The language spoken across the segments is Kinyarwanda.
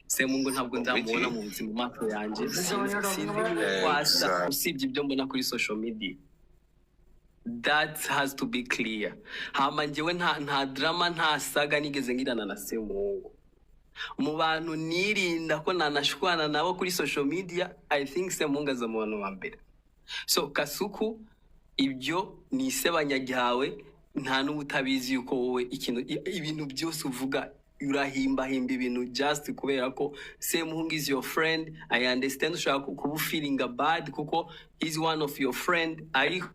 Semuhungu. Semuhungu ntabwo ndamubona mu buzima mu maso yanjye, sinzi n'uko asa usibye ibyo mbona kuri social media. That has to be clear. Hama njyewe nta drama, nta saga nigeze ngirana na Semuhungu. Mu bantu nirinda ko nanashwana nabo kuri social media, I think Semuhungu aza mu bantu ba mbere. So Kasuku, ibyo ni isebanya ryawe, nta n'uba utabizi yuko wowe ikintu ibintu byose uvuga urahimbahimba ibintu just kubera ko Semuhungu is your friend. I understand ushobora kuba feeling bad kuko he's one of your friend, ariko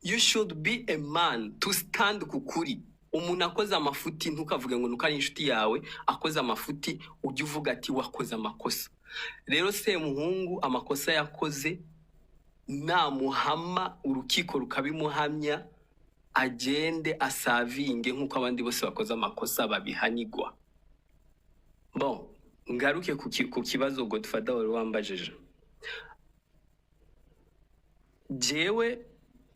you should be a man to stand ku kuri. Umuntu akoze amafuti ntukavuge ngo nuko ari inshuti yawe, akoze amafuti ujye uvuga ati wakoze amakosa. Rero Semuhungu amakosa yakoze namuhama urukiko rukabimuhamya, agende asavinge nk'uko abandi bose bakoze amakosa babihanigwa. Bon, ngaruke ku kibazo Godfather wari wambajije. Jewe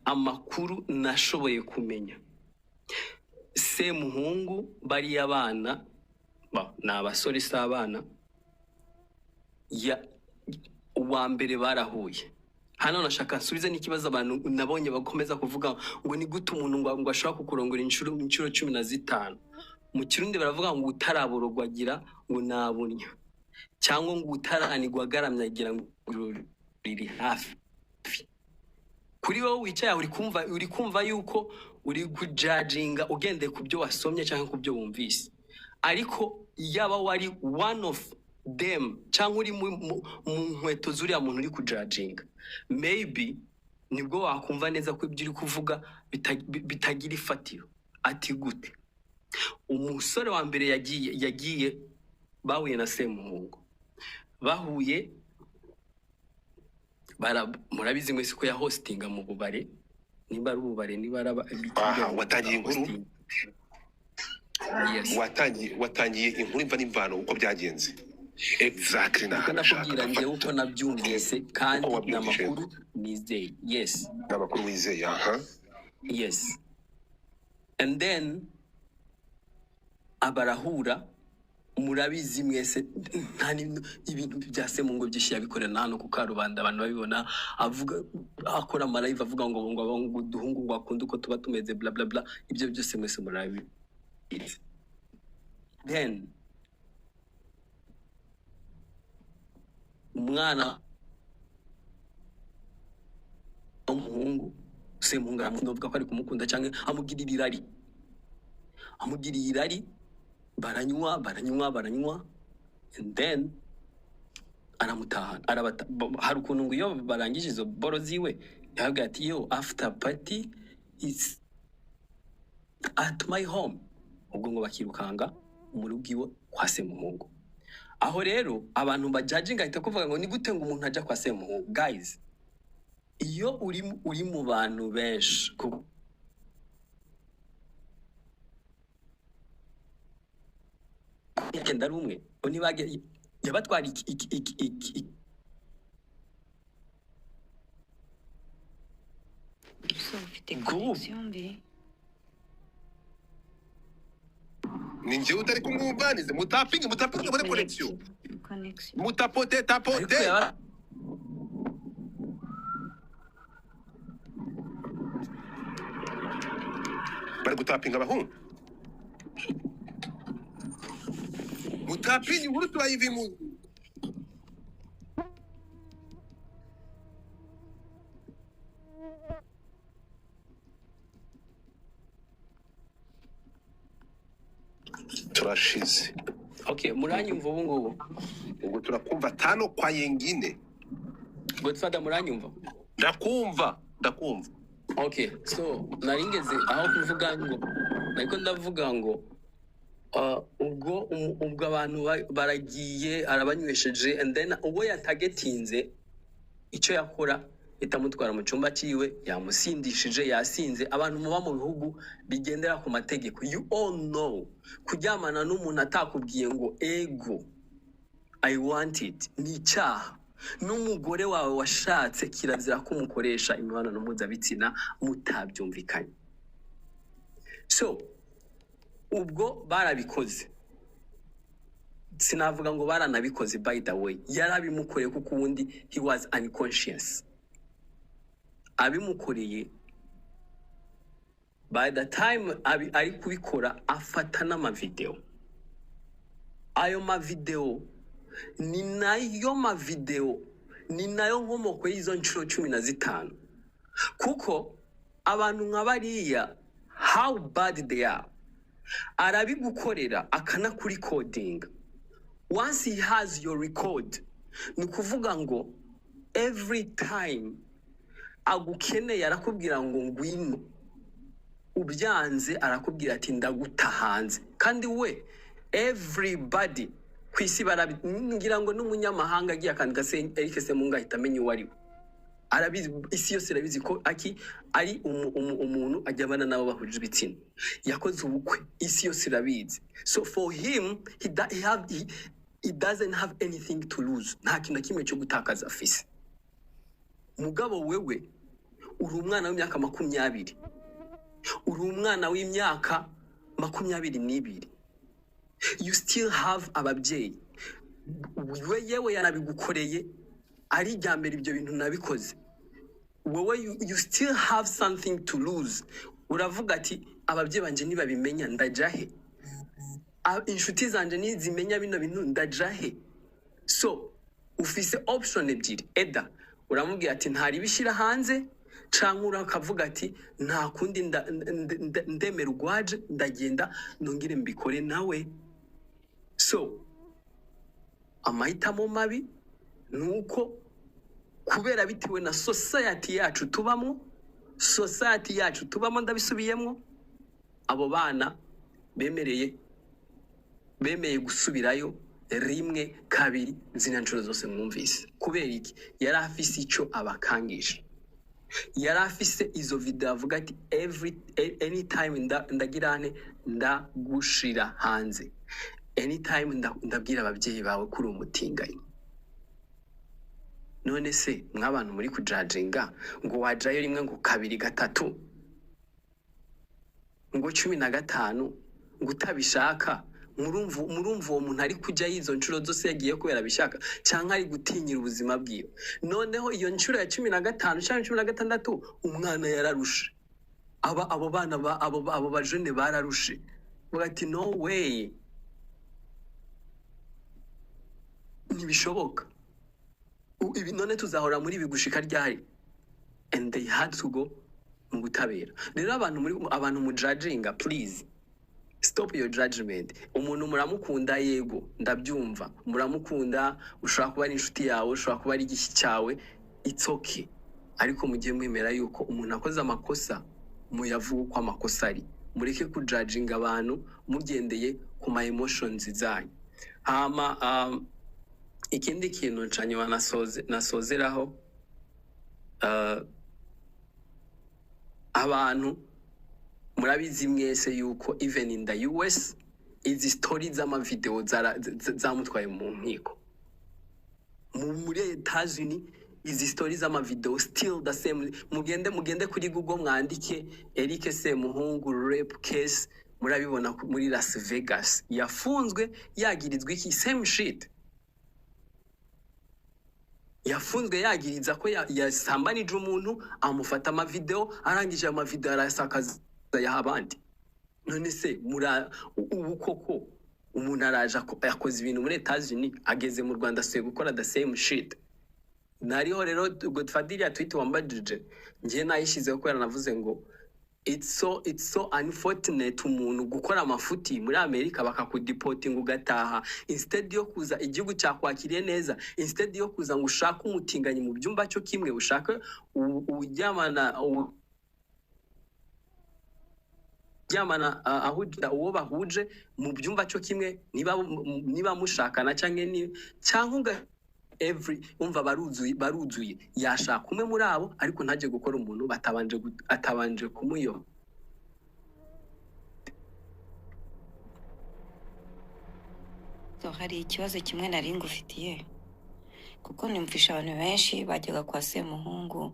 amakuru nashoboye kumenya, Semuhungu bariya bana ni abasore si abana, ya uwa mbere barahuye. Hano nashaka nsubize n'ikibazo abantu nabonye bakomeza kuvuga ngo ni gute umuntu ngo ashobora kukurongora inshuro 15. Mu Kirundi baravuga ngo utaraborogwa agira ngo nabunya, cyangwa ngo utaranigwa agaramye agira ngo riri hafi. Kuri wowe wicaye aho uri kumva yuko uri kujajinga ugendeye ku byo wasomye cyangwa ku byo wumvise, ariko yaba wari one of them cyangwa uri mu nkweto z'uriya muntu uri kujajinga, maybe nibwo wakumva neza ko ibyo uri kuvuga bitagira ifatiro. Ati gute? Umusore wa mbere yagiye bahuye na Semuhungu, bahuye murabizi mwese ko ya hostinga mu bubare, niba ari ububare, niba ari Aha, watangiye inkuru? hosting. Yes. Watangiye inkuru imva n'imvano uko byagenze. Exactly. Niko nakubwira njyewe uko nabyumvise kandi Uko ni wabyumvise. amakuru nizeye. Yes. Ni amakuru wizeye, aha. Yes. And then abarahura, murabizi mwese, nta ibintu bya Semuhungu byinshi yabikorera na hano ku karubanda, abantu babibona, avuga akora ama live avuga ngo uduhungu ngo akunde uko tuba tumeze, bla bla bla, ibyo byose mwese murabizi. Then umwana w'umuhungu Semuhungu aramukunda, avuga ko ari kumukunda cyangwa amugirira irari, amugiriye irari, baranywa baranywa baranywa, and then aramutahana, arabata. Hari ukuntu ngo iyo barangije izo boro ziwe yababwira ati yo after party is at my home, ubwo ngo bakirukanga mu rugo iwe kwa Semuhungu. Aho rero abantu bajajinga ahita kuvuga ngo ni gute ngo umuntu ajya kwa Semuhungu. Guys, iyo uri mu bantu benshi, yagenda ari umwe, ngo ntibage yabatwara iki iki iki iki iki. So ufite Group. connection mbi. Ni njyewe utari kumwumvanize, mutapinge mutapinge muri connection. Connection. Mutapote tapote. Ariko yaba bari gutapinga abahungu. Mutapinge inkuru turayiva imuzi. Turashize. Okay, muranyumva ubu ngubu? Ubwo turakumva tano kwa yengine. Godfather, muranyumva? Ndakumva, ndakumva. Okay, so naringeze aho kuvuga ngo nariko ndavuga ngo ubwo abantu baragiye arabanywesheje, and then ubwo yatagetinze icyo yakora itamutwara mu cyumba cyiwe, yamusindishije, yasinze. Abantu muba mu bihugu bigendera ku mategeko, you all know, kuryamana n'umuntu atakubwiye ngo ego I want it ni icyaha. N'umugore wawe washatse kirazira kumukoresha imibonano mpuzabitsina mutabyumvikanye. So ubwo barabikoze, Sinavuga ngo baranabikoze, by the way, yarabimukoreye kuko ubundi he was unconscious. Abimukoreye, by the time ari kubikora afata n'amavideo. Ayo mavideo ni nayo mavideo, ni nayo nkomoko y'izo nshuro 15, kuko abantu nka bariya, how bad they are, arabigukorera akanakurikodinga. Once he has your record, ni ukuvuga ngo every time agukeneye arakubwira ngo ngwino. Ubyanze arakubwira ati ndaguta hanze. Kandi we everybody ku isi barabi, ngira ngo n'umunyamahanga agiye akandika se Eric Semuhungu ahita amenya uwo ari we. Arabizi, isi yose irabizi ko aki ari umuntu ajya abana n'abo bahuje ibitsina, yakoze ubukwe, isi yose irabizi. So for him he doesn't have anything to lose, nta kintu na kimwe cyo gutakaza afise. Mugabo wewe uri umwana w'imyaka 20, uri umwana w'imyaka 22, you still have ababyeyi. We yewe yanabigukoreye ari irya mbere, ibyo bintu nabikoze wowe, you still have something to lose. Uravuga ati ababyeyi banje nibabimenya ndaja he? Inshuti zanje nizimenya bino bintu ndaja he? So ufise option ebyiri: eda uramubwira ati ntaribishyira hanze, canke urakavuga ati nta kundi, ndemera ugwaje, ndagenda nongere mbikore nawe. So amahitamo mabi ni uko kubera bitewe na society yacu tubamo, society yacu tubamo, ndabisubiyemo, abo bana bemeye gusubirayo rimwe, kabiri, zina nshuro zose mwumvise. Kubera iki? Yari afise icyo abakangisha, yari afise izo video avuga ati every anytime ndagira nte, ndagushira hanze, anytime ndabwira ababyeyi bawe kuri umutinganyi. None se mw'abantu muri kujajinga ngo wajayo rimwe, ngo kabiri, gatatu, ngo 15, ngo utabishaka, murumva uwo muntu ari kujya izo nshuro zose yagiye kubera abishaka cyangwa ari gutinyira ubuzima bwiwe? Noneho iyo nshuro ya 15 cyangwa 16, umwana yararushe, aba abo bana abo bajene bararushe, bavuga ati no way, ntibishoboka. Ibi none tuzahora muri ibi gushika ryari? And they had to go mu butabera. Rero abantu muri abantu mujajinga, please stop your judgment. Umuntu muramukunda, yego ndabyumva, muramukunda, ushobora kuba ari inshuti yawe, ushobora kuba ari igiki cyawe, it's okay. Ariko mujye mwemera yuko umuntu akoze amakosa muyavuga uko amakosa ari, mureke kujajinga abantu mugendeye ku ma emotions zanyu. Hama ikindi kintu ncanyuma nasozeraho, abantu murabizi mwese yuko even in the US izi story z'amavideo zamutwaye mu nkiko. Muri Etats-Unis izi story z'amavideo still the same. Mugende kuri Google mwandike Eric Semuhungu rape case, murabibona muri Las Vegas yafunzwe yagirizwa iki? Same shit. Yafunzwe yagiriza ko yasambanije umuntu, amufata amavideo, arangije amavideo arayasakaza yaha abandi. None se ubu koko umuntu araje yakoze ibintu muri Etats-Unis, ageze mu Rwanda asuye gukora the same shit. Nariho rero Godfather, iriya tweet wambajije njye nayishyizeho kubera navuze ngo it's so unfortunate umuntu gukora amafuti muri Amerika bakakudipotinga ugataha, instead yo kuza igihugu cyakwakiriye neza, instead yo kuza ngo ushake umutinganyi mu byumba cyo kimwe, ushake uryamana aho uwo bahuje mu byumba cyo kimwe, niba mushakana cyangwa ni cyangwa uga every umva baruzuye, yashaka umwe muri abo, ariko ntajye gukora umuntu atabanje kumuyoba. So, hari ikibazo kimwe nari ngufitiye, kuko numvisha abantu benshi bajyaga kwa Semuhungu,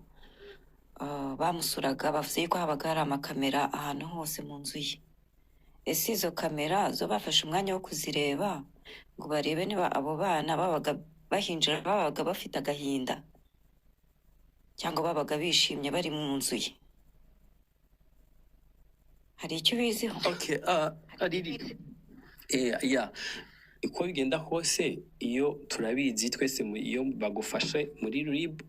bamusuraga bavuze yuko habaga hari amakamera ahantu hose mu nzu ye. Ese izo kamera zo bafashe umwanya wo kuzireba? ngo barebe niba abo bana babaga bahinjira babaga bafite agahinda cyangwa babaga bishimye bari mu nzu ye. Hari icyo ubiziho? Okay, Riri, yeah. Uko bigenda kose, iyo turabizi twese, iyo bagufashe muri RIB,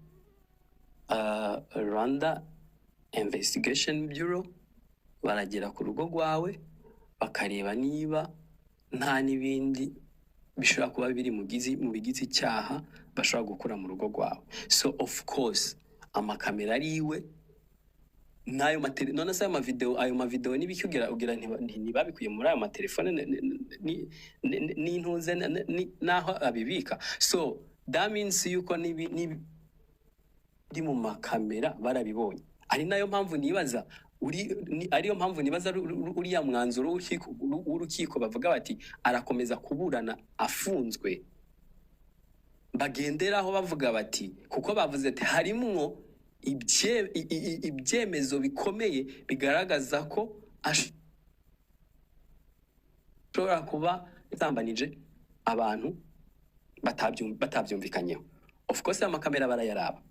Rwanda Investigation Bureau, baragera ku rugo rwawe bakareba niba nta n'ibindi bishobora kuba biri mu bigize icyaha bashobora gukura mu rugo rwawe. So of course amakamera ari iwe n'ayo none se ayo mavideo n'ibiki, ugira ntibabikuye muri ayo matelefone n'intuze n'aho abibika. So that means yuko n'ibiri mu makamera barabibonye. Ari nayo mpamvu nibaza ariyo mpamvu nibaza uriya mwanzuro w'urukiko bavuga bati arakomeza kuburana afunzwe, bagenderaho bavuga bati kuko bavuze ati harimwo ibyemezo bikomeye bigaragaza ko ashobora kuba yasambanije abantu batabyumvikanyeho. Of course amakamera barayaraba.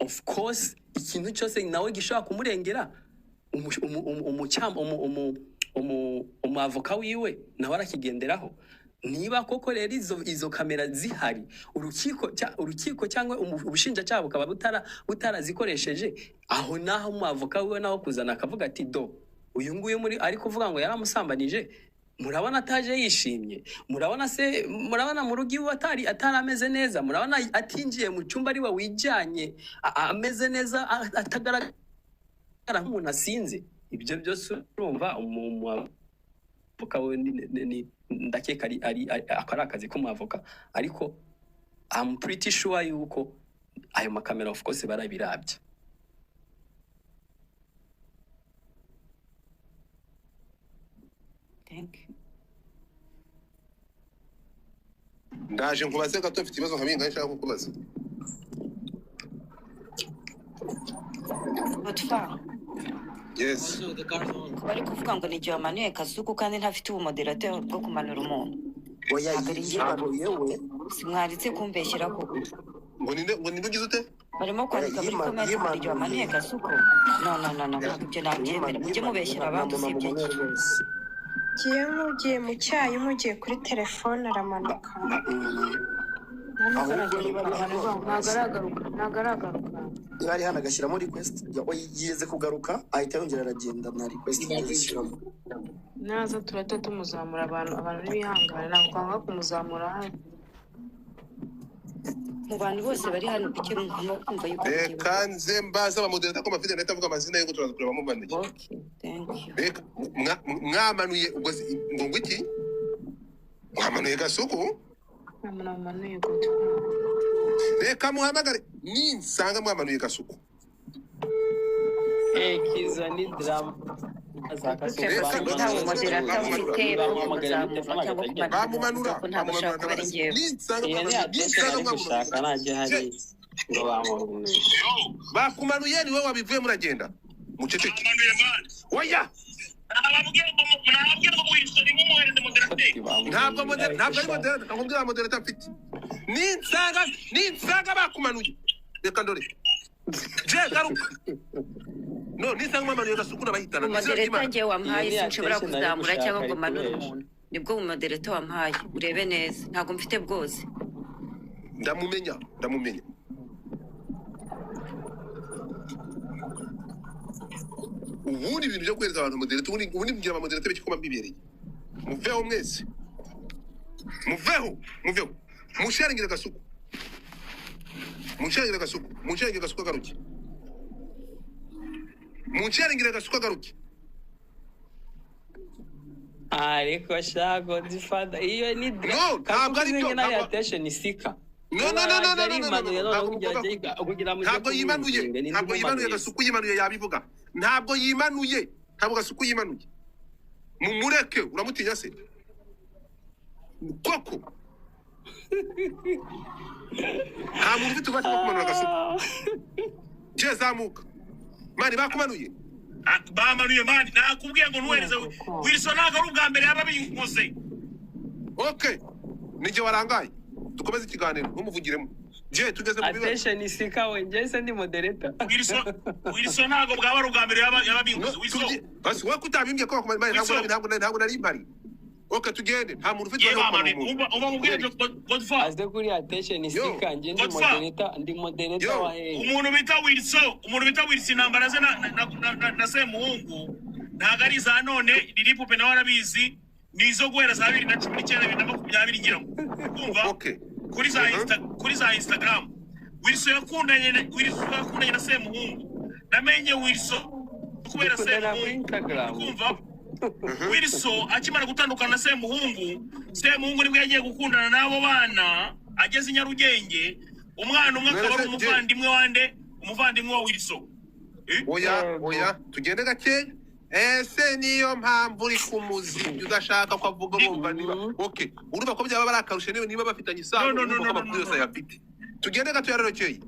Of course ikintu cyose nawe gishobora kumurengera, umwavoka wiwe nawe arakigenderaho. Niba koko rero izo kamera zihari, urukiko cyangwa ubushinjacyaha bukaba butarazikoresheje, aho naho umwavoka wiwe naho kuzana akavuga ati: "Do uyu nguyu muri ari kuvuga ngo yaramusambanije, murabona ataje yishimye? Murabona se, murabona mu rugo iwe atari ameze neza? Murabona atinjiye mu cyumba ari we wijyanye ameze neza, atagaragara nk'umuntu asinze?" Ibyo byose urumva umwavoka we ndakeka ako ari akazi k'umwavoka, ariko I'm pretty sure yuko ayo makamera of course barabirabye. Thank you. Ndaje nkubaze gato, mfite ibibazo nka bingahe nshaka kukubaza. Godfa, Yes. bari kuvuga ngo ni igihe wamanuye Kasuku kandi ntafite ubumoderateur bwo kumanura umuntu. Oya. Ntabwo ari njye. Yimanuye we. Simwaritse kumbeshyera koko. Ngo ninde ugize ute? Barimo kwandika muri comment ngo ni igihe wamanuye Kasuku. No, no, no, no, ntabwo ibyo nabyemera. Mujye mubeshyera abandi usibye njye. Ngiye nk'ugiye mu cyayi, nk'ugiye kuri telefone aramanuka. Nta nubwo Ahubwo niba ari hano, Ntabwo aragaruka, ntabwo aragaruka. Niba ari hano agashyiramo request, we yigeze kugaruka ahita yongera aragenda, nta request yigeze ashyiramo. Naza turahita tumuzamura. Abantu ntibihangane, ntabwo twanga kumuzamura hano. Mu bantu bose bari hano, kuki mugomba kumva yuko mugiye Reka nze mbaze abamoderator ko mafite, ndahita avuga amazina ye ngo turaza kureba mumanuye. Okay, thank you. Reka mwamanuye ubwo ngo iki, mwamanuye Gasuku? Nta muntu wamanuye Godfa. Reka muhamagare ninsanga mwamanuye Gasuku. Kiza ni drama za Kasuku. Reka Nta bumoderator ufite bwo Bamuhamagara muri kumuzamura telefone cyangwa agahita agenda. kumanura Bamumanura. umuntu, ntabwo ashobora kuba ari njyewe. Ninsanga Iyo ni mwamanuye, attention ninsanga ari gushaka, mwamanuye. najya hari ngo bamumanuye. Bakumanuye, ni wowe wabivuyemo, uragenda muceceke. Oya. Ntabwo ari moderator, nakubwira moderator mfite. Ninsanga bakumanuye, reka ndore je garuka. No ninsanga mwamanuye Gasuku n'abahitana. Umoderator njyewe wampaye, Iyo ni sinshobora attention ari kuzamura gushaka, cyangwa ngo ari manure kubesha. umuntu. Nibwo bumoderator wampaye, urebe neza, ntabwo mfite bwose. Ndamumenya, ndamumenya. Ubundi ibintu byo guhereza abantu moderator, ubundi mbwira abamoderator b'iki ko mbibereye. Muveho mwese, muveho, muveho. Musharingire Gasuku, musharingire Gasuku, musharingire Gasuku agaruke, musharingire Gasuku agaruke. Ariko sha Godfather, iyo ni No, ntabwo ari byo, nari ntabwo- attention isika. No, no, no, no, no, no, no, no, no, ntabwo Kugira mujye ntabwo yimanuye. kumwinginga, ni Ntabwo yimanuye. umumanuye. Gasuku yimanuye yabivuga. Ntabwo yimanuye, ntabwo Gasuku yimanuye. Mumureke, uramutinya se koko? Nta muntu ufite ububasha bwo kumanura Gasuku. Je zamuka man, bakumanuye. Ah, bamanuye man, nakubwiye ngo ntuhereze Wilson, ntabwo ari ubwa mbere yaba abinkoze. Okay, Nijye warangaye. Dukomeze ikiganiro, ntumuvugiremo. Je, tugeze mu bibazo. Attention seeker we, njye se ndi moderator. Wilson, Wilson, ntabwo bwaba ari ubwa mbere yaba No, binguze Wilson. Basi wowe kutabimbye ko bakumara, ntabwo Wilson. ntabwo nari mpari. Okay, tugende. Nta muntu ufite Yewe uruhare mama, ku muntu. umva mubwire Godfather. Aze kuri attention Yo. seeker, njye ndi Godfather. moderator, ndi moderator Yo. wa hehe? Umuntu bita Wilson, umuntu bita Wilson, intambara ze na Semuhungu ntabwo ari iza none. Lili Pupe nawe arabizi, ni izo guhera za 2019, 2020, ngira ngo kumva kuri za Insta, kuri za Instagram. Wilson yakundanye na Semuhungu. Namenye Wilson kubera Dukundana kuri Semuhungu. Instagram. Kumva, Wilson akimara gutandukana na Semuhungu, Semuhungu nibwo yagiye gukundana n'abo bana ageze i Nyarugenge. Umwana umwe akaba ari None se, umuvandimwe wande? Umuvandimwe wa Wilson. Eh? Oya. Yego. Oya, tugende gake. Ese niyo mpamvu uri kumuzibya, udashaka ko avuga? Urumva niba okay, urumva ko byaba bari akarusho niba bafitanye isano? No, no, no, Urumva ko no, no, amakuru no, yose no. ayafite. Tugende gato, yarorokeye.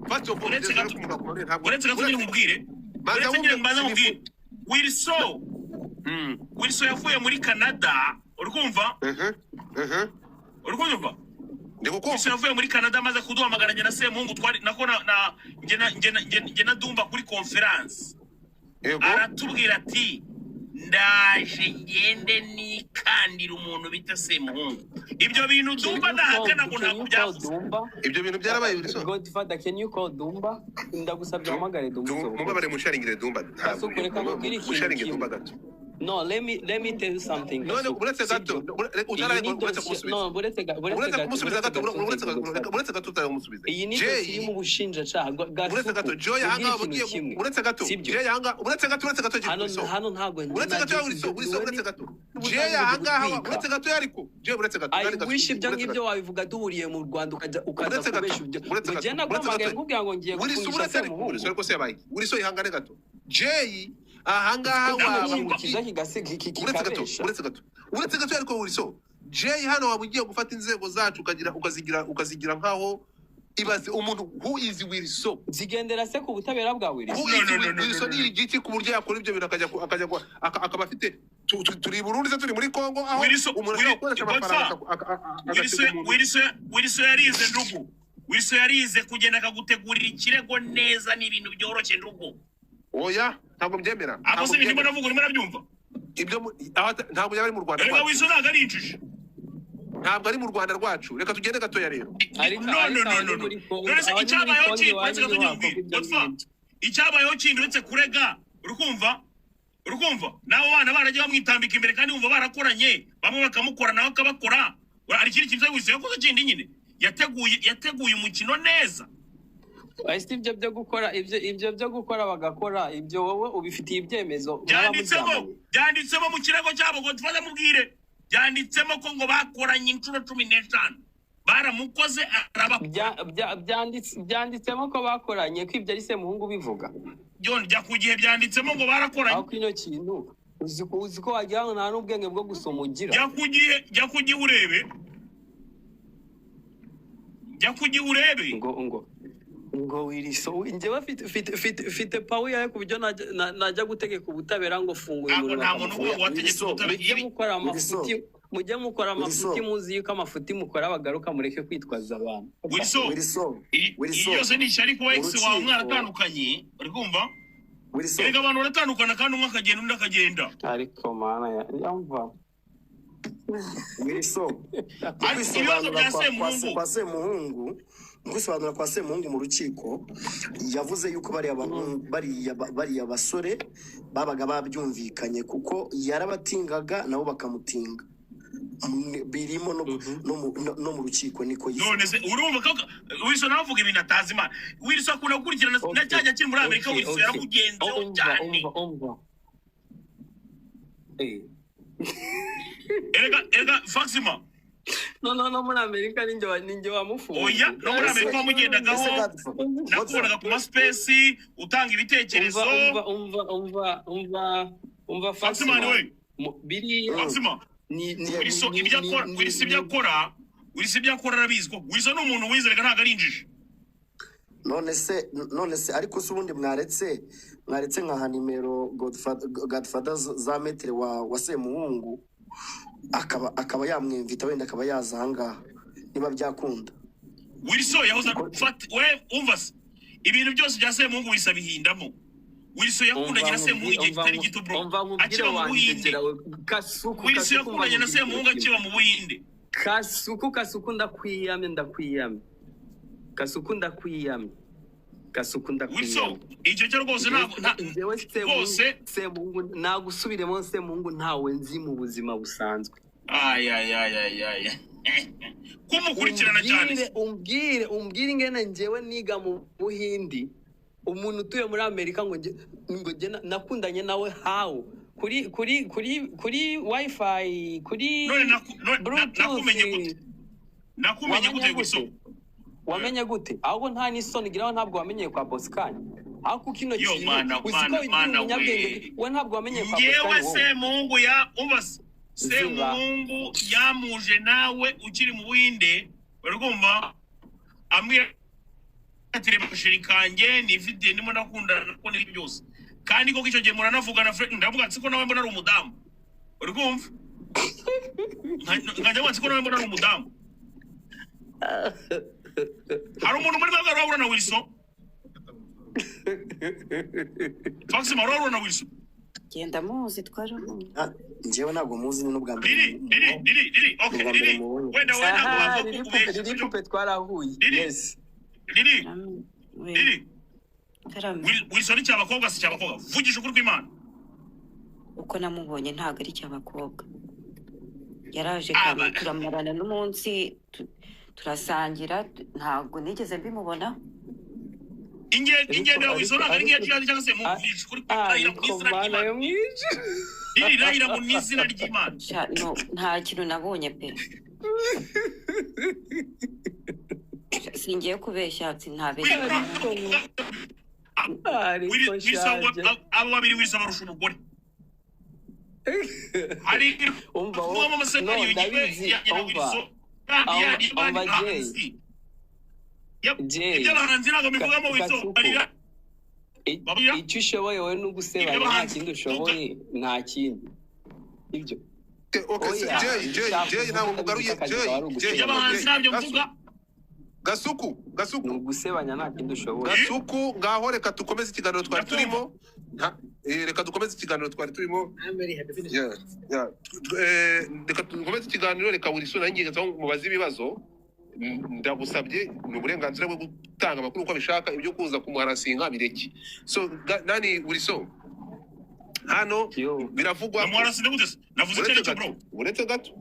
First of all, Uretse kugeza gato, ariko umuntu akomeye, ntabwo uretse gato nyine nkubwire. Banza Uretse wumve. nyine mbanza nkubwire. Wilson, Wilson yavuye muri Canada, uri kumva? Mhm. Uri kumva? Ndi kukumva. Wilson yavuye muri Canada amaze kuduhamagara njye na Semuhungu, twari nako na njye na Dumba kuri conference. Aratubwira ati: "Ndaje ngende nikandira umuntu bita Semuhungu." Ibyo bintu Can Dumba you call, ntahakana ngo can ntabwo you call byavuze. Dumba? Ibyo bintu byarabaye, Wilson? Godfather, can you call Dumba? Ndagusabye uhamagare Dumba usohoke. Mubabare, musharingire Dumba. Ntabwo Kasuku, reka nkubwire ikintu musharingire kimwe. Dumba gato. No, let me tell you something, None Kasuku. uretse gato, Sibyo? utara Iyi ni uretse dosiye, kumusubiza. no, buretse Uretse gato, kumusubiza buretse gato, gato, uretse Godfather. uretse gato, utaramusubiza. Iyi ni Jay, dosiye iri mu bushinjacyaha. Uretse gato, Gasuku, Joy nkubwire ahangaha ikintu ugiye kimwe. Uretse gato, Sibyo? Jay ahangaha, uretse gato, uretse gato, Hano Wilson. hano ntabwo Uretse gato ya Wilson, Wilson, uretse gato. Jay ahangaha, uretse gato ariko. Jay, uretse gato, I uretse gato. wish ibyo Uretse ngibyo gato. wabivuga duhuriye mu Rwanda, ukajya ukaza Uretse gato, kubesha ibyo. uretse Ngo gato, njye uretse naguhamagaye gato. nkubwira ngo ngiye Wilson, gufungisha uretse ariko, Semuhungu. Wilson ariko se yabaye. Wilson, ihangane gato. Jay ahangaha Kino waba kintu kiza kigasiga uretse gato, kikabesha. uretse gato, uretse gato ariko Wilson. Jay, hano waba ugiye gufata inzego zacu ukagira ukazigira nkaho. Ibaze umuntu who is Wilson? Zigendera se ku butabera bwa Wilson? Who No, is no, no, no, Wilson? no, no. Ni igiki ku buryo yakora ibyo bintu, akajya akaba afite turi i Burundi se, turi muri Congo, aho Wilson, umuntu ashobora gukoresha amafaranga Godfather. agatega Wilson, umuntu? Wilson, Wilson yarize ndugu. Wilson yarize kugenda akagutegurira ikirego neza, ni ibintu byoroshye ndugu. Oya, ntabwo mbyemera. Ako Ntabwo se ibintu ndimo mbyemera. ndavuga urimo urabyumva? Ibyo ntabwo yaba ari mu Rwanda Erega rwacu. Wilson ntabwo ari injiji. Ntabwo ari mu Rwanda rwacu. Reka tugende gatoya rero. Ariko No, no, ariko no, abari no, no. muri Congo, None se abari muri icyabayeho Congo kindi, iwanyu uretse gato ntiwakorwa nkubwire, ibyo Godfather. ngibyo. Icyabayeho kindi uretse kurega, uri kumva? Uri kumva? N'abo bana baragiye bamwitambika imbere kandi wumva barakoranye, bamwe bakamukora nawe akabakora. Hari ikindi kintu Wilson yakoze kindi nyine, yateguye umukino neza. Ese ibyo byo gukora, ibyo byo gukora bagakora ibyo, wowe ubifitiye ibyemezo mwaba Byanditsemo. muryamanye? Byanditsemo mu kirego cyabo. Godfather, mubwire, byanditsemo ko ngo bakoranye inshuro 15, baramukoze arabakora. Byanditsemo ko bakoranye, ko ibyo ari Semuhungu ubivuga? John, jya ku gihe, byanditsemo ngo barakoranye. Aho kino kintu uzi ko wagira ngo nta n'ubwenge bwo gusoma ugira. Jya ku gihe, jya ku gihe urebe, jya ku gihe urebe. Ngo Wilson, njyewe mfite power yawe ku buryo najya gutegeka ubutabera ngo funga uyu Ntabwo muntu, nta muntu bakamufunga. uba wategetse Wilson, ubutabera. Mujye mukora amafuti, mujye mukora amafuti, Wilson. muzi yuko amafuti mukora bagaruka, mureke kwitwaza abantu. Wilson, Wilson, iyi Wilson, yose ni ishyari kuba ex wawe Urukiko. mwaratandukanye, uri kumva? Wilson, Erega abantu baratandukana kandi umwe akagenda undi akagenda. Ariko mana ya yumva. Wilson, Ariko ibibazo bya kwisobanura Semuhungu kwa Semuhungu, mu kwisobanura kwa Semuhungu mu rukiko, yavuze yuko bariya bahungu, bariya basore babaga babyumvikanye, kuko yarabatingaga nabo bakamutinga. Birimo no, no mu rukiko niko yize. None se urumva ko Wilson nawe avuga ibintu atazi? Imana, Wilson akunda gukurikirana na cya gihe akiri muri Amerika. Wilson yaramugenzeho Umva, cyane. umva, umva. Erega Faxima. No, muri Amerika ninjye wamufunze. Oya, no muri Ese Amerika wamugendagaho. ese Godfather, Nakubonaga ku ma space utanga ibitekerezo. Umva, umva, umva, umva, umva, Faxima Faxima. we. Biriya Faxima. ni Wilson ni ibyo ni akora, ni Wilson ibyo ni akora, Wilson ibyo akora arabizi ko Wilson ni umuntu wize, reka ntabwo ari injiji. None se ariko se ubundi mwaretse nkaha nimero Godfather za maître wa Semuhungu, akaba yamwimvita, wenda akaba yaza ahangaha. Niba byakunda. Wilson yahoze afata we, umva se, ibintu byose bya Semuhungu wisa bihindamo. Wilson yakundanye Umva na Semuhungu igihe umva kitari gito, bro, umva nkubwire, akiba mu Buhinde. wandegera we Kasuku. Wilson Kasuku, umva yakundanye na nkubwire Semuhungu ikintu akiba kimwe. mu Buhinde. Kasuku, Kasuku, ndakwiyamye, ndakwiyamye Kasuku, ndakwiyamye Kasuku, Wilson, ndakwiyamye. icyo cyo rwose ntabwo Njyewe Semuhungu, rwose. Semuhungu nagusubiremo, Semuhungu ntawe nzi mu buzima busanzwe. Ayayayayaya, kumukurikirana cyane. Umbwire, umbwire, umbwire ingene njyewe niga mu Buhindi, umuntu utuye muri Amerika, ngo njye nakundanye nawe how? Kuri wifi, kuri None nakumenye gute? Bluetooth? Nakumenye Wamenye gute, gute? Wilson? Wamenye gute? Ahubwo nta n'isoni ugiraho, ntabwo wamenyeye kwa Bosikani ariko kino Yo, kintu mana, uzi ko mana, wigira mana umunyabwenge. we. We ntabwo wamenyeye kwa Ngewe Bosikani wowe. Semuhungu ya, umva se, Ziba. Semuhungu yamuje nawe ukiri mu Buhinde, uri kumva, ambwira ati: "Reba chéri kanjye nifitiye, ndimo ndakundana nako n'ibyo byose." Kandi koko icyo gihe muranavugana, Fred, ndavuga ati ko nawe mbona ari umudamu, uri kumva, nkajya mvuga ati ko nawe mbona ari umudamu. Hari umuntu muri mwebwe wahura na Wilson? Faxima, wahura na Wilson? Genda, muzi, twarahuye. Ah, njyewe ntabwo muzi, ni n'ubwa mbere. Lili, Lili, Lili, Lili, okay. Ubwa mbere Lili, mubonye. wenda we ntabwo Aha, bavuga Lili ko Pupe, ubeshya, Lili sibyo? Pupe twarahuye. Lili. Yes. Lili. We. Lili. Karame. Wilson ni cyabakobwa, si cyabakobwa? Vugisha ukuri kw'Imana. Uko namubonye ntabwo ari icy'abakobwa. Yaraje Aba- kame turamarana n'umunsi, turasangira, ntabwo nigeze mbimubona. Ariko Ingendo ya ariko Wilson ntabwo ari nk'iya ariko Jihad cyangwa se muvugisha ukuri, rahira mu ariko izina Mana ry'Imana. yo mwijuru. Lili, rahira mu izina ry'Imana. Sha, no, nta kintu nabonye pe. Sha, singiye kubeshya, sintabeshya. Ariko ariko Wilson shaje. Abo babiri Wilson barusha umugore hari Umva wowe, kuvugamo amasenariyo no, yiwe ndabizi, ya na umva. Wilson kandi yari Umva, abandi umva Jay. bahanzi. Yep. Jay. Iby'abahanzi ntabwo mbivugamo, Wilson. Kasuku. Arira. Babwira. Icyo ushoboye wowe ni ugusebanya, nta Iby'abahanzi. kindi ushoboye, nta kindi ibyo. Okay, se Oya, Jay, Jay, ushaka Jay, ntabwo kuvuga mugaruye akazi Jay, kawe ari Jay, ugusebanya. Iby'abahanzi Jay, ntabyo Gasu, mvuga. Gasuku, Gasuku. Ni ugusebanya, nta kindi ushoboye. Gasuku, ngaho reka dukomeze ikiganiro twari Ndakumva. turimo. Reka dukomeze ikiganiro twari turimo. Yeah. Reka dukomeze ikiganiro, reka Wilson nanjye ngezeho mubaze ibibazo. Ndagusabye, ni uburenganzira bwo gutanga amakuru uko abishaka, ibyo kuza kumuharasinga bireke. So nani, Wilson, hano Yo. biravugwa ko Namuharasinde gute se? Navuze icyo uretse aricyo, gato, bro. uretse gato.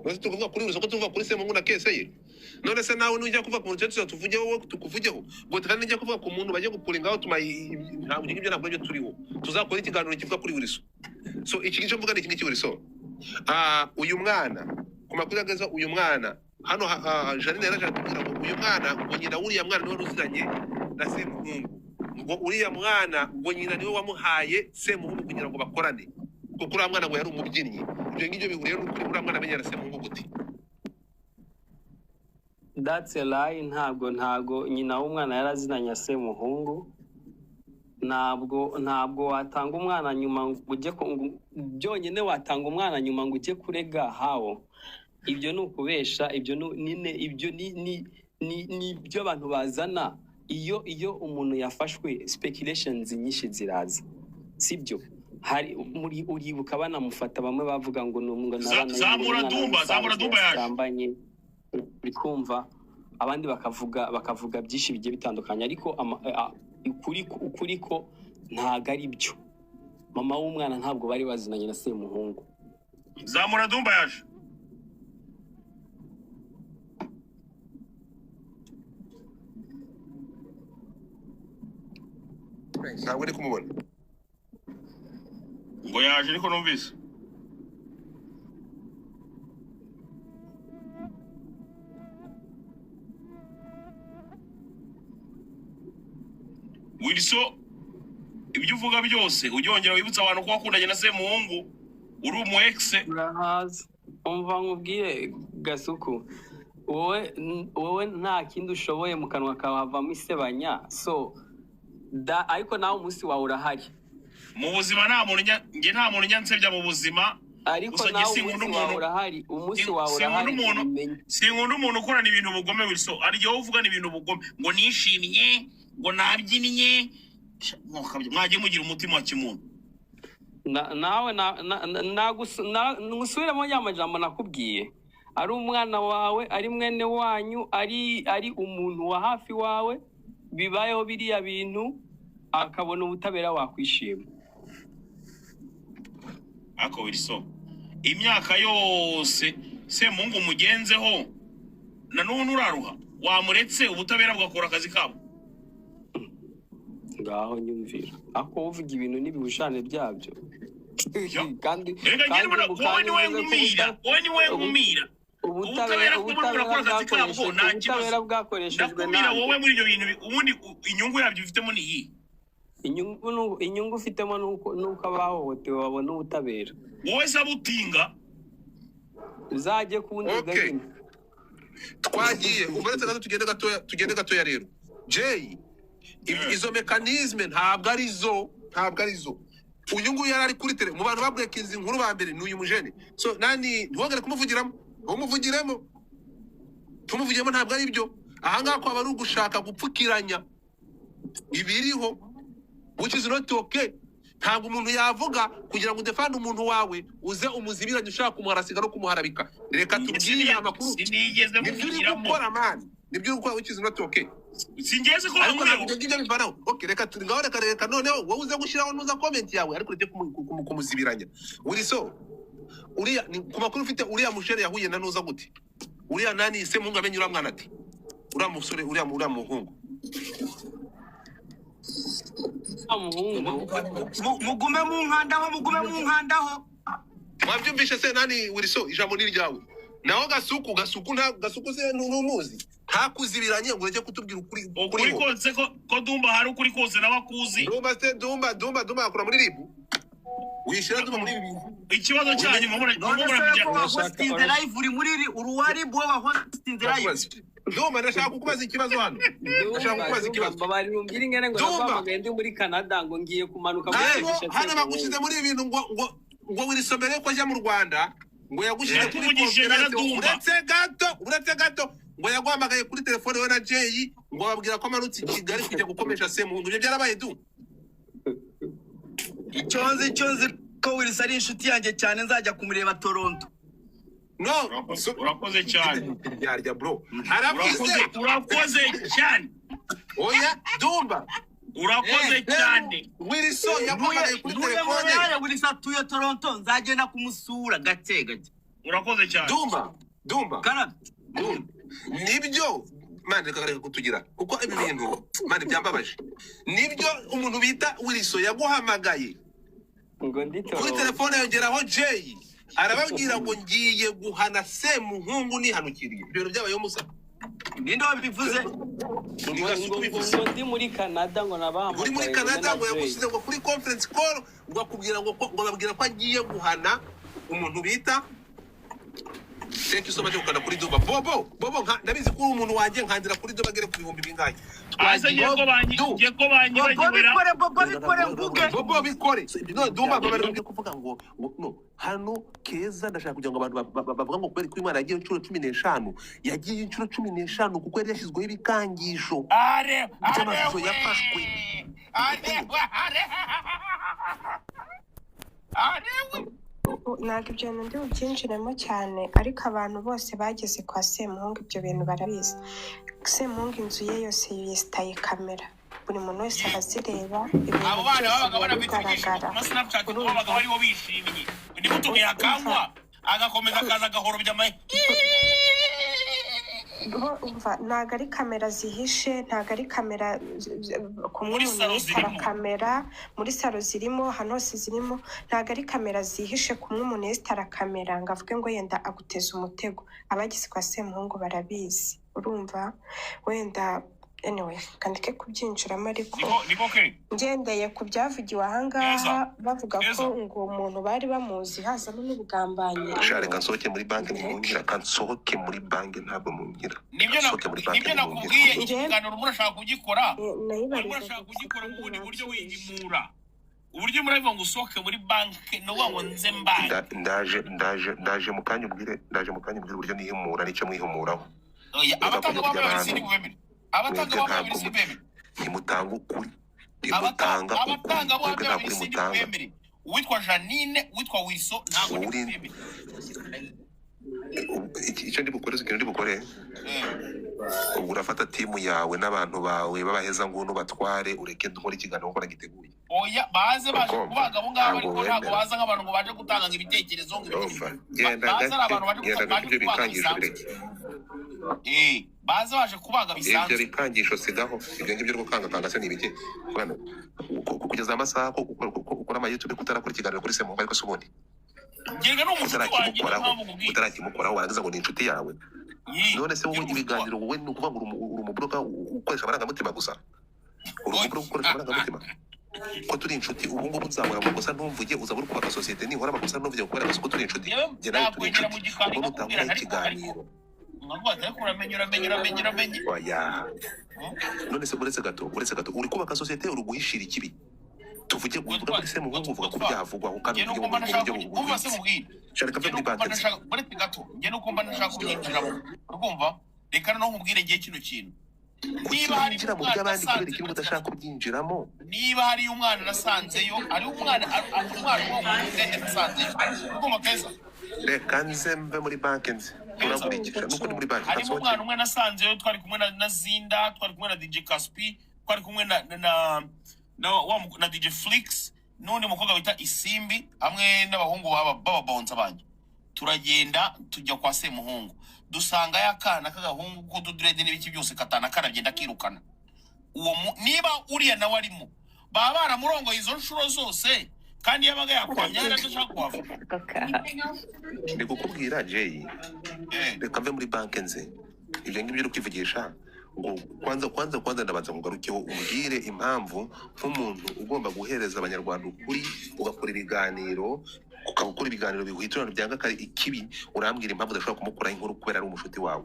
None tukuvuga kuri Wilson ko tuvuga kuri Semuhungu na kese ye? None se nawe nujya kuvuga ku muntu tuza tuvugeho, wowe tukuvugeho ubwo kandi nijya kuvuga ku muntu bajye gupuringaho tuma, ntabwo ibyo ngibyo, ntabwo aribyo turiho. Tuzakora ikiganiro kivuga kuri Wilson. So iki ngicyo mvuga ni iki ngiki, Wilson. Ah, uyu mwana, ku makuru ageza uyu mwana hano, Janine yaraje atubwira ngo uyu mwana, ngo nyina w'uriya mwana niwe wari uziranye na Semuhungu, ngo uriya mwana ngo nyina niwe wamuhaye Semuhungu kugira ngo bakorane, kuko uriya mwana ngo yari umubyinnyi. Ibyo ngibyo bihuriye n'ukuri? Uriya mwana amenyera Semuhungu gute? That's a lie. Ntabwo nyina w'umwana yarazinanye na Semuhungu. Ntabwo watanga umwana nyuma ngo ujye byonyine watanga umwana nyuma ngo ujye kurega hawo. Ibyo ni ukubesha, ibyo ni nyine, ibyo ni ibyo abantu bazana. Iyo umuntu yafashwe, speculations nyinshi ziraza, sibyo? Hari muri, uribuka banamufata, bamwe bavuga ngo ni ngo n'abana Zamura ngo ni umwana Dumba, zamura w'umusanzu Dumba yaje. yasambanye, uri kumva, abandi bakavuga byinshi bigiye bitandukanye, ariko ukuri ko ntabwo ari byo. Mama w'umwana ntabwo bari bazinanye na Semuhungu. Zamura Dumba yaje. Ntabwo ndi kumubona. Ngo yaje, ariko numvise. Wilson, ibyo uvuga byose ujye wongera wibutsa abantu ko wakundanye na Semuhungu, uri umu ex. Urahaza, umva nkubwire Gasuku, wowe nta kindi ushoboye, mu kanwa kawe havamo isebanya. So da, ariko nawe umunsi wawe urahari. Mu buzima nta muntu njye nta muntu njya nsebya mu buzima. Ariko Gusa njye nawe sinkunda umunsi wawe umuntu urahari, umunsi wawe sinkunda urahari, umuntu ubimenye. Sinkunda umuntu ukorana ibintu bugome, Wilson. Hari igihe wowe uvugana ibintu bugome, ngo nishimye, ngo nabyinnye. Sha, mwagiye mugira umutima wa kimuntu. Nawe ngusubiremo ya majambo nakubwiye: ari umwana wawe, ari mwene wanyu, ari umuntu wa hafi wawe, bibayeho biriya bintu akabona ubutabera, wakwishima? Ariko Wilson, imyaka yose Semungu mugenzeho, na n'ubu nturaruha. Wamuretse ubutabera bugakora akazi kabo. Ngaho nyumvira ako uvuga ibintu n'ibihushane byabyo. Ya. Kandi Reka njye kandi mbona mu wowe kanya niwe uvuze ko nkumira, wowe niwe nkumira. Ubutabera Ubutabera kuba ubutabera burakora akazi kabwo, bwakoreshejwe nta kibazo. Ubutabera bwakoreshejwe Ndakumira nande? wowe muri ibyo bintu ubundi inyungu yabyo ufitemo ni iyi? Inyungu inyungu ufitemo nuko abahohotewe babona ubutabera. Wowe se abutinga? Uzajye kundega. Okay. Nyine. Twagiye, uretse gato, tugende gatoya, tugende gatoya. Rero Jay, izo mécanismes ntabwo ari zo, ntabwo ari zo. Uyu nguyu yari ari kuri tele mu bantu babreakinze inkuru ba mbere ni uyu mujene. So nani, ntiwongere kumuvugiramo, ntumuvugiremo, tumuvugiremo, ntabwo ari byo. Ahangaha kwaba ari ugushaka gupfukiranya ibiriho, which is not okay. Ntabwo umuntu yavuga kugira ngo udefande umuntu wawe, uze umuzibiranye ushaka kumuharasiga no kumuharabika. Reka tubwire amakuru. Sinigeze Nibyo uri muvugiramo. gukora, man, nibyo uri gukora, which is not okay. Singeze ko Ariko ntabwo bamweho. ibyo ngibyo bivanaho. Okay, reka turi ngaho, reka noneho wowe uze gushyiraho nuza comment yawe, ariko ureke kumuzibiranya. Uri so uriya ni ku makuru ufite, uriya mushere yahuye na nuza gute? Uriya nani, se mungu amenye uriya mwana ati uriya musore, uriya muhungu. Wa muhungu. Mugume mu nkandaho, mugume mu nkandaho. Mwabyumvishe se? Nani, Wiriso, ijambo ni iryawe. Naho Gasuku, Gasuku nta Gasuku se ntumuzi, ntakuzibiranye ngo ureke kutubwira ukuri. Ukuri Kuriho kose ko Dumba hari ukuri kose nawe akuzi. Dumba se, Dumba, Dumba, Dumba yakura muri RIB, wishyira Dumba muri ibi bintu. Ikibazo cyanyu mubura None se mubura ko wahostinze Urashaka- live, uri muri uri uwa RIB, wowe wahostinze live? Ndakubaza. Dumba, ndashaka kukubaza ikibazo hano, ndashaka Dumba, kukubaza Dumba, ikibazo. mbabarira umbwire ingene ngo Dumba. naguhamagaye ndi muri Canada, ngo ngiye kumanuka muri Hano Serivisi. hano bagushyize muri ibi bintu ngo Wilson mbere yuko ajya mu Rwanda ngo yagushyize kuri Yatuvugishije na conference. Dumba. Uretse gato, uretse gato, ngo yaguhamagaye kuri telefone we na Jay, ngo babwira ko amanutse i Kigali kujya gukomesha Semuhungu. Ibyo byarabaye du? Icyo nzi ko Wilson ari inshuti yanjye cyane, nzajya kumureba Toronto. No. Urakoze, urakoze cyane. Yarya bro aravuze. Urakoze, urakoze cyane. Oya Dumba. Urakoze cyane. Wilson yaguhamagaye kuri Ntuye telefone. Montreal, Wilson atuye Toronto, nzagenda kumusura gake gake. Urakoze cyane. Dumba, Dumba. Karame. Dumba, nibyo man, reka reka kutugira, kuko ibi bintu man byambabaje. Nibyo, umuntu bita Wilson yaguhamagaye Ngo ndi kuri Toronto. telefone, yongeraho Jay, arababwira ngo ngiye guhana Semuhungu nihanukiriye. Ibyo bintu byabayeho musa? Ninde wabivuze? Ni Ngo Gasuku ngo bivuze. ngo ndi muri Canada, ngo Uri muri nabahamagaye Canada, ngo ngo na Jay. yagushyize ngo kuri conference call, ngo akubwira ngo babwira ko agiye guhana umuntu bita. Thank you so much gukanda kuri Duba. Bobo, Bobo, ndabizi ko uri umuntu wanjye, nkandira kuri Duba agere ku bihumbi bingahe. Ase ngiye ko banyi Du. ngiye ko Bobo banyibagiwera. bikore, Bobo bikore mvuge. Bobo bikore. No Dumba, baba kuvuga ngo no hano Keza, ndashaka kugira ngo abantu bavuga ngo kubera ko Imana yagiye inshuro 15, yagiye inshuro 15 kuko yari yashyizweho ibikangisho Are are by'amashusho we. yafashwe. Are are are we. Ntabwo ibyo bintu ndi bubyinjiremo cyane, ariko abantu bose bageze kwa Semuhungu ibyo bintu barabizi. Semuhungu inzu ye yose yesitaye kamera, buri muntu wese arazireba, ibintu Abo bana byose babaga biba banafite ibyishimo bigaragara. ku ma Snapchat, Urumva? babaga bariho bishimye. Ni gute yakangwa agakomeza akaza agahorobya ama Bo umva, ntabwo ari kamera zihishe, ntabwo ari kamera kumwe Muri umuntu salo yesitara zirimo. kamera muri salo zirimo, ahantu hose zirimo. Ntabwo ari kamera zihishe kumwe umuntu yesitara kamera ngo avuge ngo yenda aguteza umutego. Abageze kwa Semuhungu barabizi. Urumva, wenda anyway kandike kubyinjiramo, ariko Niko ke. ngendeye ku byavugiwe ahangaha, Keza. bavuga ko Keza. ngo umuntu bari bamuzi, hazamo n'ubugambanyi. Sha, reka nsohoke muri banki, ntimungira. Reka nsohoke muri banki, ntabwo mungira. Nibyo na Nsohoke muri banki, nibyo ntimungira. nakubwiye, iki Njye kiganiro urimo urashaka kugikora. Urimo nayibarizaga urashaka gusa kugikora kandi mu bundi buryo, nansubije. wihimura. Uburyo murabivuga ngo usohoke muri banki ni ukuvuga ngo nze mbaye. Ndaje mu kanya ubwire, ndaje mu kanya ubwire uburyo nihimura n'icyo mwihimuraho. Oya, Reka abatanga kuyobya buhamya babiri abantu. sindi bubemere. Abatanga Mwebwe buhamya babiri ntabwo sindi bubemere. ntimutanga ukuri, ntimutanga ukuri, Abatanga mwebwe buhamya nta babiri kuri sindi mutanga. bubemere. Uwitwa Janine, uwitwa Wilson ntabwo Wowe ndi uri bubemere. Icyo ndi bukore, ikintu ndi bukore, ubwo urafata timu yawe n'abantu bawe b'abahezanguni batware, ureke dukore ikiganiro nk'uko nagiteguye. Oya, baze baje Ukumva kubaga abo ngabo, ntabwo ariko ntabwo wemera. baza nk'abantu ngo baje gutanga ngo ibitekerezo ngo ibiki. Urumva, genda Baza ari gake, abantu baje genda gake, baje ibyo kubaga bikangisho bisanzwe. bireke. Baza baje kubaga Ibyo bisanzwe. bikangisho sigaho, ibyo ngibyo rwo kangakanga se ni ibiki? Bwana, kugeza amasaha ko ukora ama YouTube kutarakora ikiganiro kuri Semuhungu, ariko se ubundi Ngerega ni umushuti wanjye, niyo utarakimukoraho, mpamvu nkubwiye. utarakimukoraho warangiza ngo ni inshuti yawe. None se wowe Ngira umushuti ibiganiro, wowe ni ukuvuga ngo uri umubroka ukoresha amarangamutima gusa, uri umubroka ukoresha amarangamutima, ko turi inshuti. Ubu ngubu nzahora amakosa ntumvuge, uzaba uri kubaka sosiyete nihora amakosa ntumvuge kubera ko turi inshuti. Yewe, Njye nawe turi nakwegera mu inshuti, gikari ubwo nkakubwira, nutankora ariko ikiganiro nkavuga ati ariko uramenye, uramenye, uramenye, uramenye. Oya. None se uretse gato, uretse gato, uri kubaka sosiyete, uri guhishira ikibi. Tuvuge, uvuga Godfather, kuri Semuhungu, uvuga ku Godfather. byavugwaho kandi Njye uvuge nuko mu mba buryo ntashaka umva se bugwitse. mubwire. Shaka mve Njye muri nuko mba banki nzi. ntashaka, uretse gato, njye nuko mba ntashaka kubyinjiramo, urumva? Reka noneho nkubwire ngiye kino kintu. Kuki Niba hari winjira mu umwana by'abandi kubera nasanze ikintu udashaka kubyinjiramo? Niba hari umwana nasanzeyo, hari umwana, umwana wo mu ndege nasanzeyo, urumva keza? Reka nze mve muri banki nzi. Keza. Urakurikije nuko ni muri banki Harimo ntasohokera. umwana umwe nasanzeyo, twari kumwe na Zinda, twari kumwe na DJ Caspi, twari kumwe na DJ Flix n'undi mukobwa wita Isimbi, hamwe n'abahungu b'ababonsa banjye. Turagenda tujya kwa Semuhungu, dusanga ya kana k'agahungu k'utudirede n'ibiki byose katanakarabye, ndakirukana. Uwo niba uriya nawe arimo, baba baramurongoye izo nshuro zose, kandi yabaga yakwamye yari adashaka kuhava. Ndi kukubwira Jay, reka mve muri banki nze. Ibyo ngibyo uri kwivugisha ngo kwanza kwanza kwanza ndabanza nkugarukeho, umbwire impamvu nk'umuntu ugomba guhereza abanyarwanda ukuri, ugakora ibiganiro, ukaba ukora ibiganiro bihwiturana byanga kari ikibi, urambwira impamvu udashobora kumukuraho inkuru kubera ari umushuti wawe.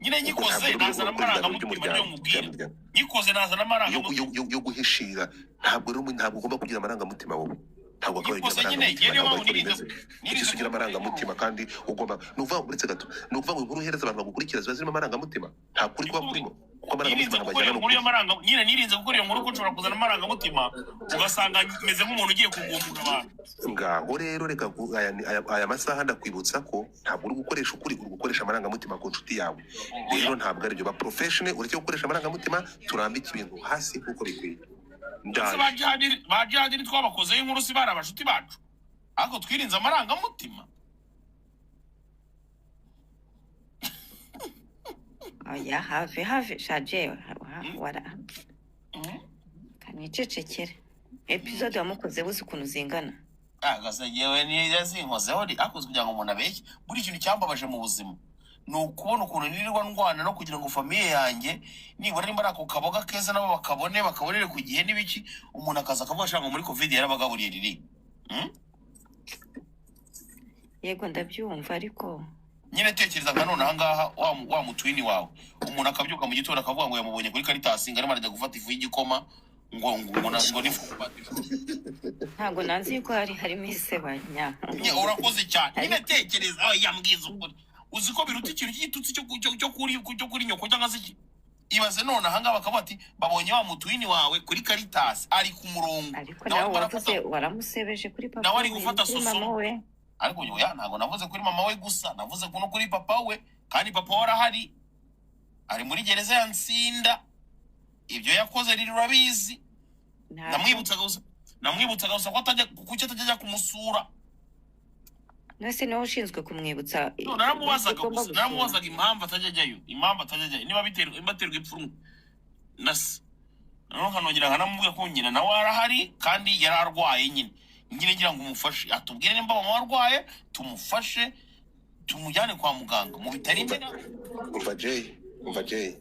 Nyine Ubwo nyikoze ntabwo uri nazana gukora ibiganiro amarangamutima, niyo by'umuryango nkubwira. by'umuryango. Nyikoze nazana amarangamutima. Yo guhishira, ntabwo rero ntabwo ugomba kugira amarangamutima wowe, ntabwo wakabaye ugira Nyikoze nyine, amarangamutima, njye niyo ntabwo mpamvu ariko nirinze bimeze. Kuki nirinze se ugira gukora inkuru. amarangamutima kandi ugomba, ni ukuvuga ngo uretse gato, ni ukuvuga ngo inkuru uhereza abantu bagukurikira ziba zirimo amarangamutima, nta kuri kuba kurimo, kuko Nirinze amarangamutima ntabwo gukora ajyana iyo nkuru n'ukuri. y'amaranga, nyine nirinze gukora iyo nkuru ko nshobora kuzana amarangamutima ugasanga meze nk'umuntu ugiye kugumbura abantu. Ngaho rero reka aya masaha ndakwibutsa ko ntabwo uri gukoresha ukuri, uri gukoresha amarangamutima ku nshuti yawe. Rero ntabwo aribyo, ba professional, ureke gukoresha amarangamutima, turambike ibintu hasi nk'uko bikwiye. Ndetse Ndaje. ba jihadi twabakozeho inkuru, si bari abashuti bacu, ariko twirinze amarangamutima. Oya, have have shaje wara kanicecekere. Episode wamukoze buzi ukuntu zingana. Agasa yewe niyo zinkozeho ariko kugira ngo umuntu abeshye, buri kintu cyambabaje mu buzima ni ukubona ukuntu nirirwa ndwana no kugira ngo famiye yanjye nibura nimba ari ako kaboga keza nabo bakabone, bakabonere ku gihe n'ibiki, umuntu akaza akavuga ashaka ngo muri covid yarabagaburiye riri. Yego ndabyumva, ariko Nyine tekereza nka none ahangaha wa mutwini wawe, umuntu akabyuka mu gitondo akavuga ngo yamubonye kuri Karitasi ngo arimo arajya gufata ifu y'igikoma ngo n'ifu. Ntabwo nanzi yuko hari harimo isebanya. Nye, urakoze cyane nyine. Ariko Tekereza aho yambwiza ukuri, uzi ko biruta ikintu cy'igitutsi cyo kuri nyoko cyangwa se iki? Ibaze none ahangaha bakavuga ati babonye wa mutwini wawe kuri Karitasi ari ku murongo, ariko nawe nawe arimo arafata wavuze waramusebeje kuri papa nawe ari we gufata kuri mama sosomo. we. Ariko oya, ntabwo navuze kuri mama we gusa, navuze no kuri papa we, kandi papa we arahari, ari muri gereza ya Nsinda. Ibyo yakoze rero urabizi. Ntabwo Namwibutsaga gusa ko atajya, kuki atajya ajya kumusura. None niwe ushinzwe kumwibutsa No, umunsi naramubazaga ugomba gusa gusura. Naramubazaga impamvu atajya ajyayo, impamvu atajya ajyayo, niba biterwa, niba aterwa ipfunwe na se. Noneho nkanongera nkanamubwira ko nyina nawe arahari kandi yari arwaye, nyine ngira ngo umufashe, atubwire nimba mama we arwaye, tumufashe tumujyane kwa muganga mu bitaro Umva, imbere. umva Jay, umva Jay.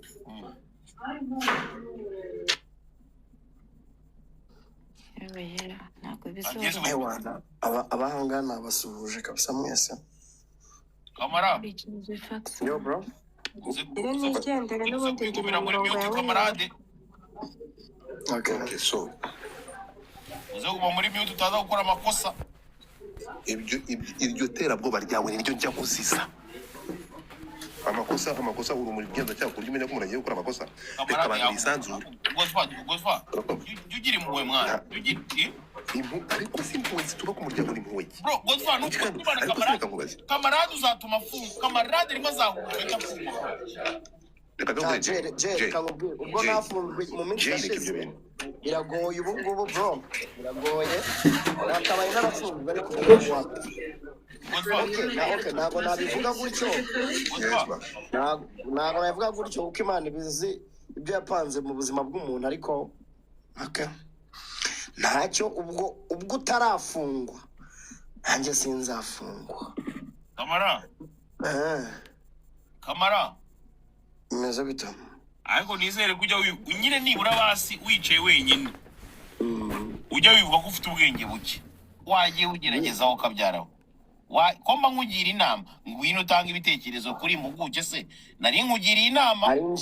Yewe yewe, ntabwo Ageze bizoroha. Ewana, abahanga nabasuhuje kabisa mwese. Kamara. Yo bro. Uze Ngire uze nigendere uze n'ubundi ndi kwigumira mu muri murongo mute yawe. kamarade. Okay. Okay, so Uze kuguma muri mute, utaza gukora amakosa. Iryo terabwoba ryawe niryo njya kuziza. Amakosa, amakosa, uri umugenzacyaha ku buryo umenya ko umuntu agiye gukora amakosa? Reka Kamarade abantu bisanzure. Gosfa, Gosfa, jya ugira impuhwe, mwana. Jya ugira Ariko si impuhwe zituruka ku muryango, ni impuhwe ki? Bro, Gosfa, Kuki nukuri kandi kw'Imana, ariko se kamarade, reka nkubaze. Kamarade uzatuma afunga. Kamarade rimwe azahunga, ahita afungwa. Reka Cya nkubwire, Jay, Jay, Jay, reka nkubwire, ubwo Jay, nafunzwe mu minsi Jay, reka ibyo yashize, bintu. Biragoye ubu ngubu, bro, biragoye. Nakabaye n'abafunzwe, ariko ubu ngubu wapi. Gosfa. Okay, na okay, ntabwo nabivuga gutyo. Yes, Gosfa. ma. Ntabwo nabivuga gutyo kuko Imana ibizi ibyo yapanze mu buzima bw'umuntu, ariko okay, ntacyo. Ubwo utarafungwa, nanjye sinzafungwa. Kamara. Eh, Kamara. Bimeze bite? Ariko nizere ko ujya nyine nibura basi wicaye wenyine ujya wibuka ko ufite ubwenge buke, wagiye ugerageza ukabyaraho. Ko mba nkugira inama, ngwino utange ibitekerezo kuri impuguke se, nari nkugiriye inama. Hari inji